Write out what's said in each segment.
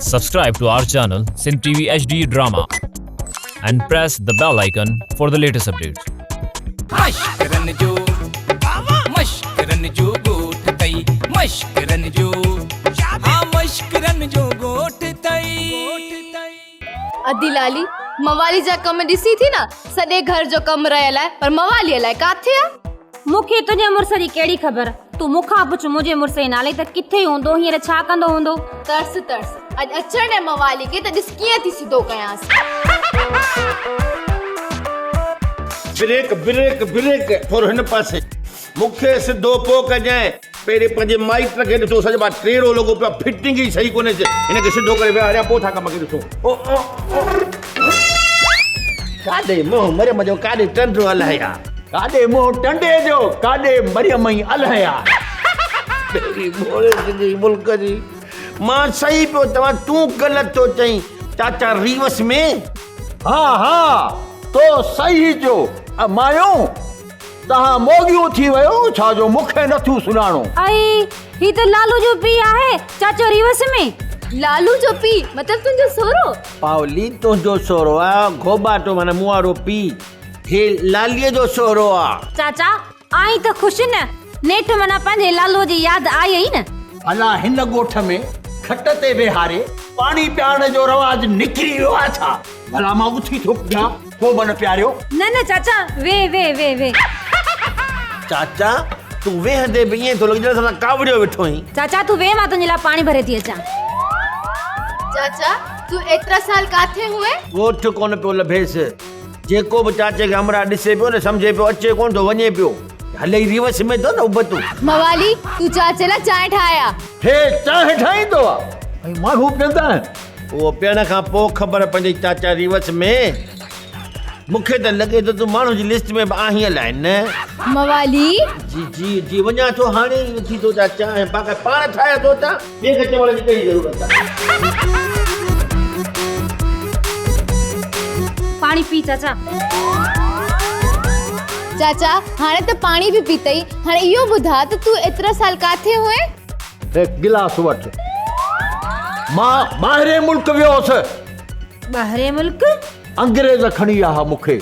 Subscribe to our channel Sindh TV HD Drama and press the bell icon for the latest updates. مشڪرن جو مشڪرن جو ڳوٺ تئي مشڪرن جو ها مشڪرن جو ڳوٺ تئي. ادي لالي موالي جا ڪم ڏسي ٿي نه سڄي گهر جو ڪم رهيل آهي پر موالي الائي ڪاٿي آ. مون کي تنهنجي مڙس جي ڪهڙي خبر؟ تون مون کان پڇ منهنجي مڙس جي نالي ته ڪٿي هوندو هينئر ڇا ڪندو هوندو؟ ترس ترس اڄ اچڻ ڏي موالي کي ته ڏس ڪيئن ٿي سڌو ڪيانس. بريڪ بريڪ بريڪ ٿورو هن پاسي. مون کي سڌو پوء ڪجانء. پهرين پنهنجي مائٽ کي ڏسو سڄو ٻاهر ٽيڙو لڳو پيو آهي فٽنگ ئي صحيح ڪونهيس هن کي سڌو ڪري ويهاريان پوء ٿا ڪم کي ڏسون. او او او. ڪاڏي منهن مريم جو ڪاڏي ٽنڊو الهيا. ڪاڏي منهن ٽنڊي جو ڪاڏي مريم ۽ الهيا. پهرين ٻوڙي سڄي ملڪ جي. مان صحيح پيو چوان تون غلط ٿو چئين چاچا ريوس ۾. ها ها تو صحيح چيو مايون. توهان موڳيون ٿي ويو ڇا جو مون کي نٿيون سڃاڻو؟ ائي هي ته لالو جو پيء آهي چاچو ريوس ۾. لالو جو پيء مطلب تنهنجو سهرو؟ پاولي تنهنجو سهرو آ گهوٻاٽو معنيٰ مون وارو پيء. هي لاليء جو سهرو آ. چاچا آئين ته خوش نه نيٺ معنيٰ پنهنجي لالوء جي ياد آئي ئي نه. ڀلا هن ڳوٺ ۾ کٽ تي ويهاري پاڻي پيارڻ جو رواج نڪري ويو آ ڇا؟ ڀلا مان اٿي ٿو پيان. ڪو به نه پياريو. نه نه چاچا ويهه ويهه ويهه ويهه. چاچا تون ويهندي به ائين ٿو لڳي ڄڻ اسان سان ڪاوڙيو ويٺو آهين. چاچا تون ويهه مان تنهنجي لاء پاڻي ڀري ٿي اچان. چاچا تون ايترا سال ڪاٿي هئين؟ ڳوٺ ڪونه پيو لڀيس. جيڪو به چاچي کي همراهه ڏسي پيو نه سمجهي پيو اچي ڪونه ٿو وڃي پيو. هلي ئي ريوس ۾ ٿو نه ابتو. موالي تون چاچي لاء چانهه ٺاهي آ. هي چانهه ٺاهيندو آ ۽ ماڻهو پيئندا آهن. اهو پيئڻ کان پوء خبر پوندي چاچا ريوس ۾. مون کي ته لڳي ٿو تون ماڻهن جي لسٽ ۾ به آهين الائي نه. موالي. جي جي جي وڃان ٿو هاڻي ئي اٿي ٿو اچان چانهه باقي پاڻ ٺاهيان ٿو اچان ٻئي کي چوڻ جي ڪهڙي ضرورت آهي. پاڻي پي چاچا. چاچا هاڻي ته پاڻي به پيتئي هاڻي اهو ٻڌاء ته تون ايترا سال ڪاٿي هئين؟ هڪ گلاس وٺ. مان ٻاهرين ملڪ ويو هوس. ٻاهرين ملڪ؟ انگريز کڻي ويا ها مون کي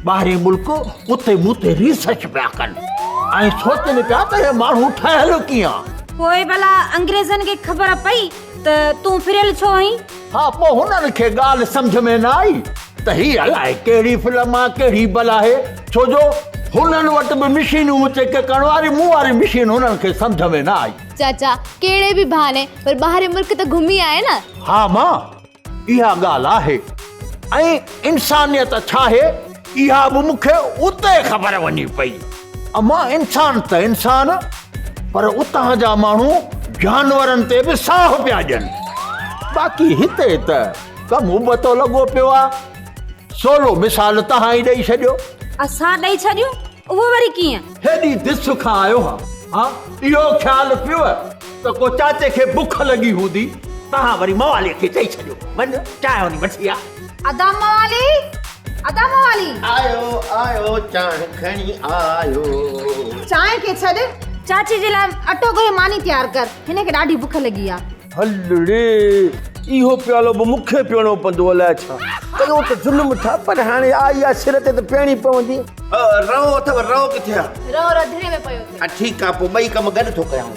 ٻاهرين ملڪ. اتي مون تي ريسرچ پيا ڪن ۽ سوچن پيا ته هي ماڻهو ٺهيل ڪيئن آ. پوء ڀلا انگريزن کي خبر پئي ته تون ڦريل ڇو آهين؟ ها پوء هنن کي ڳالهه سمجهه ۾ نه آئي ته هي الائي ڪهڙي فلم آ ڪهڙي بلا آهي ڇو جو هنن وٽ به مشينون چيڪ ڪرڻ واري مون واري مشين هنن کي سمجهه ۾ نه آئي. چاچا ڪهڙي به بهاني پر ٻاهرين ملڪ ته گهمي آئين نه. ها مان اها ڳالهه آهي ۽ انسانيت ڇا آهي اها به مون کي اتي خبر وڃي پئي. اما انسان ته انسان پر اتان جا ماڻهو جانورن تي به ساهه پيا ڏين. باقي هتي ته ڪم ابتو لڳو پيو آ. سولو مثال توهان ئي ڏئي ڇڏيو. اسان ڏئي ڇڏيون؟ اهو وري ڪيئن؟ هيڏي دس کان آيو هان. ها اهو خيال پيو ته ڪو چاچي کي بک لڳي هوندي. توهان وري موالي کي چئي ڇڏيو وڃ چانهه وڃي وٺي آ. ادا موالي! ادا موالي! آيو آيو چانهه کڻي آيو. چانهه کي ڇڏ، چاچي جي لاء اٽو ڳوهي ماني تيار ڪر، هن کي ڏاڍي بک لڳي آ. هل ڙي، اهو پيالو به مون کي پيئڻو پوندو الائي ڇا. ڪيو ته ظلم ٿا پر هاڻي آئي آ سر تي ته پيئڻي پوندي. رئو اٿو، رئو ڪٿي آ؟ رئو رڌڻي ۾ پيو اٿئي. ها ٺيڪ آ، پوء ٻئي ڪم گڏ ٿو ڪيان.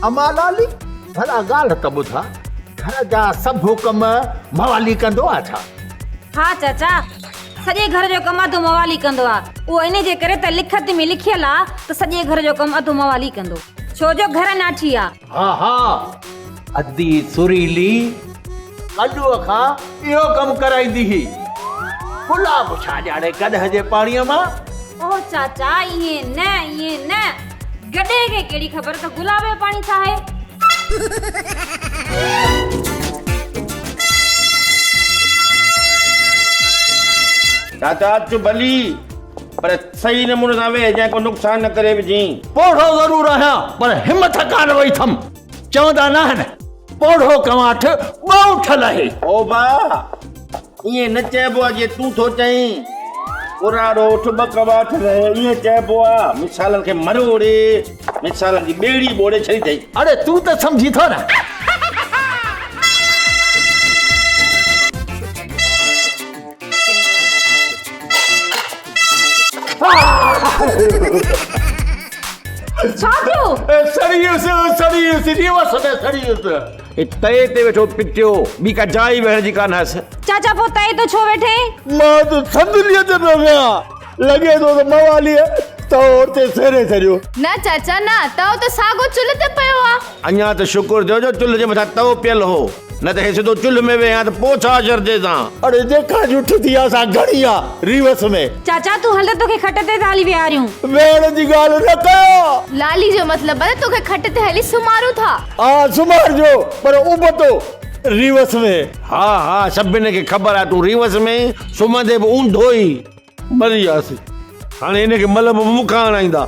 اما لالي، ڀلا ڳالهه ته ٻڌاء، گهر جا سڀ ڪم موالي ڪندو آ ڇا؟ ها چاچا، سڄي گهر جو ڪم اڌ موالي ڪندو آ. اهو ان جي ڪري ته لکت ۾ لکيل آ ته سڄي گهر جو ڪم اڌ موالي ڪندو. ڇو جو گهر ناٺي آ. ها ها، ادي سريلي ڪڏوء کان اهو ڪم ڪرائيندي هئي. گلاب ڇا ڄاڻي گڏهه جي پاڻيء مان. او چاچا، ائين نه، ائين نه. گڏهه کي ڪهڙي خبر ته گلاب جو پاڻي ڇا آهي. چاچا اچ ڀلي، پر صحيح نموني سان ويهه جنهن ڪو نقصان نه ڪري وجهين. پوڙهو ضرور آهيان پر همٿ ڪانه وئي ٿم. چوندا ناهن پوڙهو ڪنواٺ ٻه اٺ لهي. او با، ائين نه چئبو آ جيئن تون ٿو چئين. ڪراڙو اٺ ٻه ڪنواٺ لهي ائين چئبو آ. مثالن کي مروڙي مثالن جي ٻيڙي ٻوڙي ڇڏي اٿئي. اڙي تون ته سمجهين ٿو نه. ڇا ٿيو؟ سڙي ويس، سڙي ويس، ريوس ۾ سڙي ويس. هي تئي تي ويٺو پٽيو، ٻي ڪا جاء ئي ويهڻ جي ڪانه هيس. چاچا پوء تئي تي ڇو ويٺين؟ مان ته صندليء تي پيو ويهان، لڳي ٿو ته مواليء تئو اتي سيري ڇڏيو. نه چاچا نه، تئو ته ساڳو چلهه تي پيو آ. اڃا ته شڪر ٿيو جو چلهه جي مٿان تئو پيل هو، نه ته هي سڌو چلهه ۾ ويهي ها ته پوء ڇا حشر ٿئيس ها. اڙي جيڪا جٺ ٿي آ سا گهڻي آ ريوس ۾. چاچا تون هل ته توکي کٽ تي ٿا هلي ويهاريون. ويهڻ جي ڳالهه نه ڪيو. لالي جو مطلب آ ته توکي کٽ تي هلي سمهارون ٿا. ها سمهارجو پر ابتو ريوس ۾. ها ها سڀني کي خبر آ تون ريوس ۾ سمهندي به اونڌو ئي. مري وياسين. هاڻي هن کي ملهه به مون کان هڻائيندا.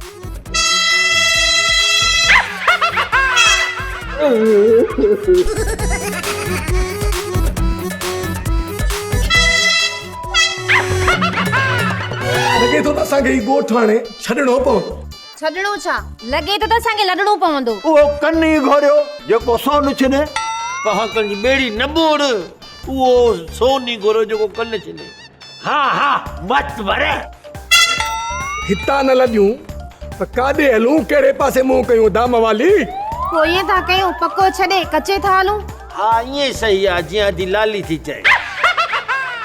لڳي ٿو ته اسان کي هي ڳوٺ هاڻي ڇڏڻو پوندو. ڇڏڻو ڇا؟ لڳي ٿو ته اسان کي لڏڻو پوندو. اهو ڪن ئي گهوريو جيڪو سون ڇني. ڪهاڪن جي ٻيڙي نه ٻوڙ، اهو سون ئي گهوريو جيڪو ڪن ڇني. ها ها مت ور. هتان نه لڏيون ته ڪاڏي هلون، ڪهڙي پاسي منهن ڪيون ادا موالي. پوء ائين ٿا ڪيون، پڪو ڇڏي ڪچي ٿا هلون. ها ائين صحيح آ جيئن ادي لالي ٿي چئي.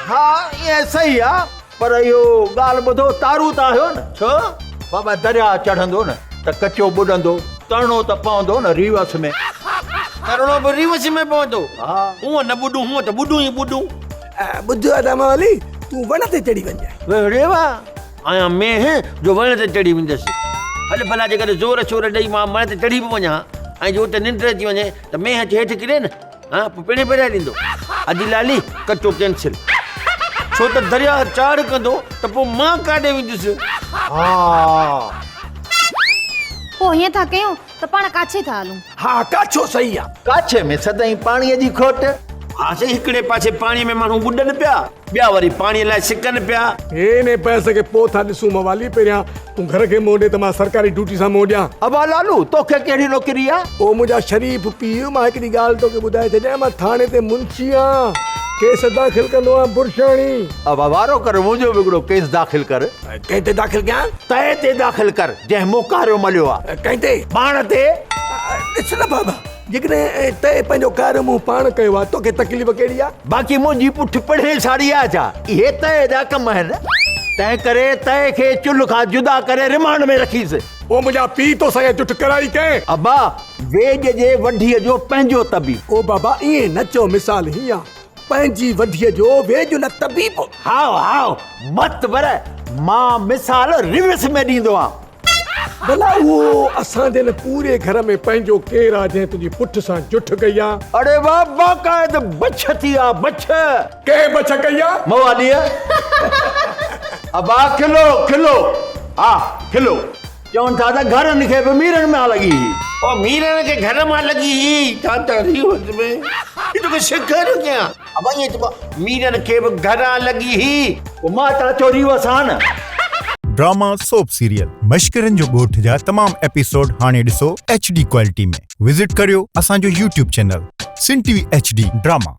ها ائين صحيح آ پر اهو ڳالهه ٻڌو تارو ته آهيو نه. ڇو؟ بابا درياء چڙهندو نه ته ڪچو ٻڏندو، ترڻو ته پوندو نه ريوس ۾. ترڻو به ريوس ۾ پوندو. ها. هونء نه ٻڏون هونء ته ٻڏون ئي ٻڏون. ٻڌ ادا موالي تون وڻ تي چڙهي وڃجانء. وهڙي واهه، آهيان مينهن جو وڻ تي چڙهي ويندس. هل ڀلا جيڪڏهن زور شور ڏئي مان وڻ تي چڙهي به وڃان ۽ جي اتي ننڊ اچي وڃي ته مينهن اچي هيٺ ڪري نه، ها پوء پڻهين پهرائي ڏيندو. ادي لالي، ڪچو ڪينسل. ڇو ته درياهه چاڙهه ڪندو ته پوء مان ڪاڏي ويندس. ها. پوء هيئن ٿا ڪيون ته پاڻ ڪاڇي ٿا هلون. ها ڪاڇو صحيح آ. ڪاڇي ۾ سدائين پاڻيء جي کوٽ. ها سائين هڪڙي پاسي پاڻيء ۾ ماڻهو ٻڏن پيا، ٻيا وري پاڻيء لاء سڪن پيا. انهيء بحث کي پوء ٿا ڏسون موالي، پهريان تون گهر کي منهن ڏي ته مان سرڪاري ڊيوٽي سان منهن ڏيان. ابا لالو، توکي ڪهڙي نوڪري آ؟ او منهنجا شريف پيء، مان هڪڙي ڳالهه توکي ٻڌائي ڇڏيان، مان ٿاڻي تي منشي آهيان، ڪيس داخل ڪندو آهيان برشاڻي. ابا وارو ڪر، منهنجو به هڪڙو ڪيس داخل ڪر. ڪنهن تي داخل ڪيان؟ تنهن تي داخل ڪر، جنهن مون ڪاريو مليو آ. ڪنهن تي؟ پاڻ تي. ڏس نه بابا، جيڪڏهن تنهن پنهنجو ڪاريو منهن پاڻ ڪيو آ، توکي تڪليف ڪهڙي آ؟ باقي منهنجي پٺ پڙهي ساڙي آ ڇا؟ اهي تنهن جا ڪم آهن. تنهن ڪري تنهن کي چلهه کان جدا ڪري رمانڊ ۾ رکيس. او منهنجا پيء، توسان اها جٺ ڪرائي ڪنهن؟ ابا، ويڄ جي وڍيء جو پنهنجو طبيب. او بابا، ائين نه چئو، مثال هيئن آ. پنهنجي وڍيء جو ويڄ نه طبيب. هائو هائو مت ور مان مثال ريورس ۾ ڏيندو آن. ڀلا اهو اسان جي هن پوري گهر ۾ پنهنجو ڪير آ جنهن تنهنجي پٺ سان جٺ ڪئي آ؟ اڙي واهه باقاعده بڇ ٿي آ بڇ. ڪنهن بڇ ڪئي آ؟ مواليء. ابا کلو کلو ها کلو. چون ٿا ته گهرن کي به ميرن مان لڳي هئي. او ميرن کي گهر مان لڳي هئي چاچا ريوس ۾ هي توکي سيکاريو ڪيان. ابا ائين چئبو آ ميرن کي به گهران لڳي هئي. پوء مان چاچو ريوس آهيان نه. ڊراما سوپ سيريل مشڪرن جو ڳوٺ جا تمام ايپيسوڊ هاڻي ڏسو ايڇ ڊي ڪوالٽي ۾ وزٽ ڪريو اسان جو YouTube channel Sindh T V H D drama.